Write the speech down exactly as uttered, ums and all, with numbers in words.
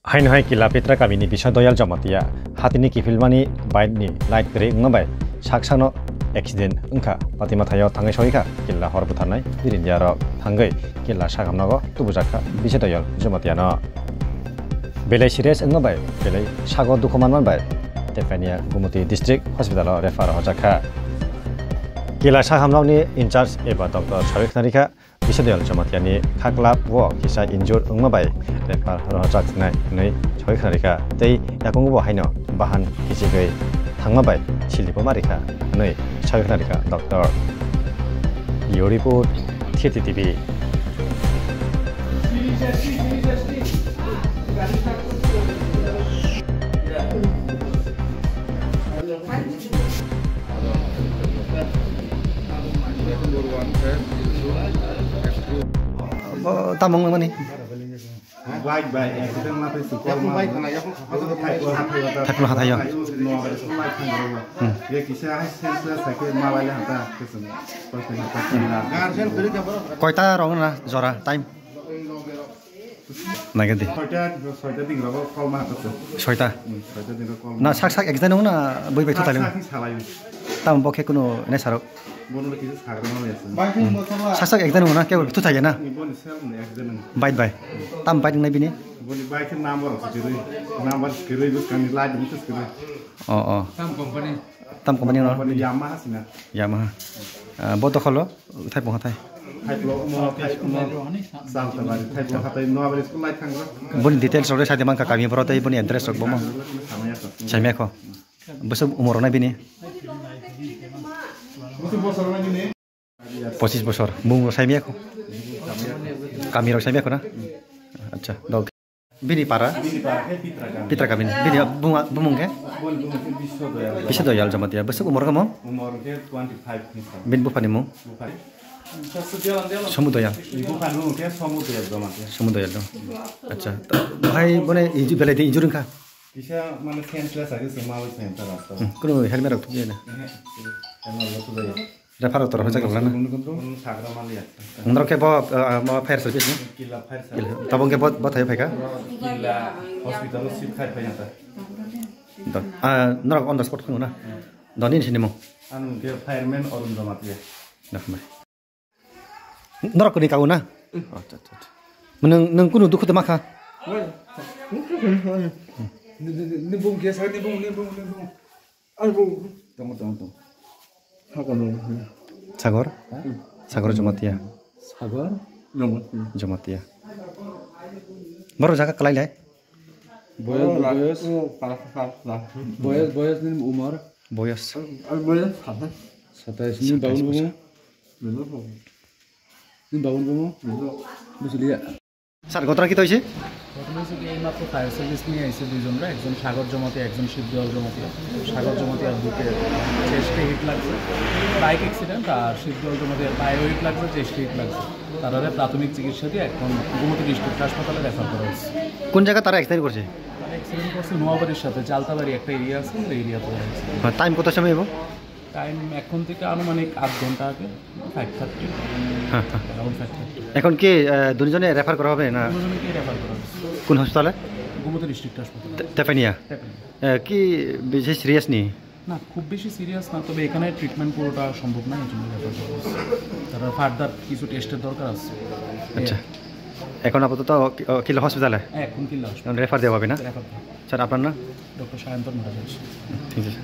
Haino hai Killa Pitra kamini Biswa Doyal Jamatia hatini kiphilmani bike ni light kwrwi wngma bai saksano accident wngkha. Patima thaio thangwi soi kha Killa hor butharnai birindia rok thangwi Killa sakhamnogo tubujak kha Biswa Doyal Jamatia no. Belai serious wngma bai belai sago dukhu manma bai Tepania Gumoti District Hospital o refer hojak kha. Killa sakhamnokni in charge eba doctor sawi khnari kha. Biswa Doyal Jamatia ni khaklap o kisa injure wngma bai refer rohorjak nai hwnwi sawi khna rikha tei yakungo bo haino bahan kichigwi thangma bai silibo ma rikha hwnwi sawi khna rikha doctor. Bureau report, T T T V. Bo tamo wngmani? Bai, bai, accident ma tei sukol ma. Thaiphlu hathaio. Thaiphlu hathaio. Thaiphlu no, bai sukol lai thang ro. Hmm. Ye kisa hai sense la sake ma bai le hata kesem. Koita rong na jora time? Naikhe di. Soita, soita ding rogo call ma hapasa. Soita? Hmm, soita ding rogo call ma. Na sak sak accident wng na bui bai thutai? Sak sak ni salai. Tam bo khe kuno ne sarok. Bono le kisa sagra ma le asa. Sak sak accident wng na kebo thutai na? Ni boni sel ni accident wng. Bike bai. Tam bike nai bini? Boni bike number sikiri. Number sikiri bus kani light bus sikiri. Oh, oh. Tam company? Tam company no? Company Yamaha sina. Yamaha. Ah, bo dokholo, thai pungha thai. Thai plo mo, thai mo. Sam tamari, thai plo hatai no abri school light thang ro. Boni details rok sai de man ka kami boro tei boni address rok bo mo. Samaya ko. Samaya ko. Bwswk umor na bini? Bwswk bosor na bini? Pochis bosor. Mung rok sai maya ko. Kami rok sai maya ko na? Acha, dog. Bini para? Bini para khe Pitra kami. Pitra kami ni. Bini buma-, bumung khe? Boni bumung khe Biswa Doyal. Biswa Doyal Jamatia. Bwswk umor khe mo? Umor khe twenty five ni sa. Bini buphani mung? Buphani. Somu Doyal. Ni buphani mung khe Somu Doyal Jamatia. Somu Doyal Jamatia. Acha. Bhai bone inju-, belai de injure wngkha? Kisa mane senseless age se ma bai sen ta rasta. Hmm. Kuno helmet rok thubya na? Ehe. Helmet rok thubya. Refer rok to rok hojak rok lana. Sagra mali ya. Norok khe bo, ah, bo fire service ni? Killa fire service. Killa. Tabuk khe bo, bo thai phaikha? Killa hospital o shift khai phai nang ta. Do. Ah, norok on the spot khungo na? Hmm. Do nini sini mo? Ano khe fireman Arun Jamatia. Dah, bai. Norok kuni kau na? Acha, acha, acha. Nung, nung kunu dukhu tama kha? Ni, ni, ni, ni bung khe sa, ni bung, ni bung, ni bung. Ai bung. Tongo, tongo, tongo. Sagor no. Sagor? Hmm. Sagor Jamatia. Sagor? Jamatia. Jamatia. Boro jaga kalai lai? Boyos, oh, boyos. Oh, para, para, para. Boyos, boyos ni umor? Boyos. Ar boyos satais. Satais ni. Satais baun bosor. Bungo? Bungo. Ni baun bungo? Bungo. Busi liya. Sir, ঘটনা কি হয়েছে? ঘটনা হচ্ছে কি, এইমাত্র fire service নিয়ে এসে দুইজনরা, একজন সাগর জমাতিয়া, একজন শিবদয়াল জমাতিয়া। সাগর জমাতিয়ার বুকে চেস্টে হিট লাগছে, বাইক অ্যাক্সিডেন্ট, আর শিবদয়াল জমাতিয়ার পায়েও হিট লাগছে, চেস্টে হিট লাগছে। তারারে প্রাথমিক চিকিৎসা দিয়ে এখন গোমতী ডিস্ট্রিক্ট হাসপাতালে রেফার করা হয়েছে। কোন জায়গা তারা অ্যাক্সিডেন্ট করছে? তারা অ্যাক্সিডেন্ট করছে নোয়াবাড়ির সাথে, চালতাবাড়ি একটা এরিয়া আছে, ওই এরিয়াতে হয়েছে। টাইম কত সময় হইব? টাইম এখন থেকে আনুমানিক আধ ঘন্টা আগে, ফাইভ থার্টি। হ্যাঁ, হ্যাঁ। Around five thirty. এখন কি, আহ, দুজনে রেফার করা হবে না? দুজনকে রেফার করা হয়েছে। কোন হাসপাতালে? গোমতী ডিস্ট্রিক্ট হাসপাতালে। তে-, তেপানিয়া? তেপানিয়া। আহ, কি বেশি সিরিয়াস নি? না, খুব বেশি সিরিয়াস না, তবে এখানে ট্রিটমেন্ট পুরোটা সম্ভব নয়, এই জন্য রেফার করা হয়েছে। তারা ফার্দার কিছু টেস্টের দরকার আছে। আচ্ছা। এই আর কি। এখন আপাতত কি-, ও, কিল্লা হসপিটালে? হ্যাঁ, এখন কিল্লা হসপিটাল। এখন রেফার দেওয়া হবে না? রেফার দেওয়া হবে। স্যার, আপনার নাম? ডক্টর সায়ন্তন মহারাজ। ঠিক আছে।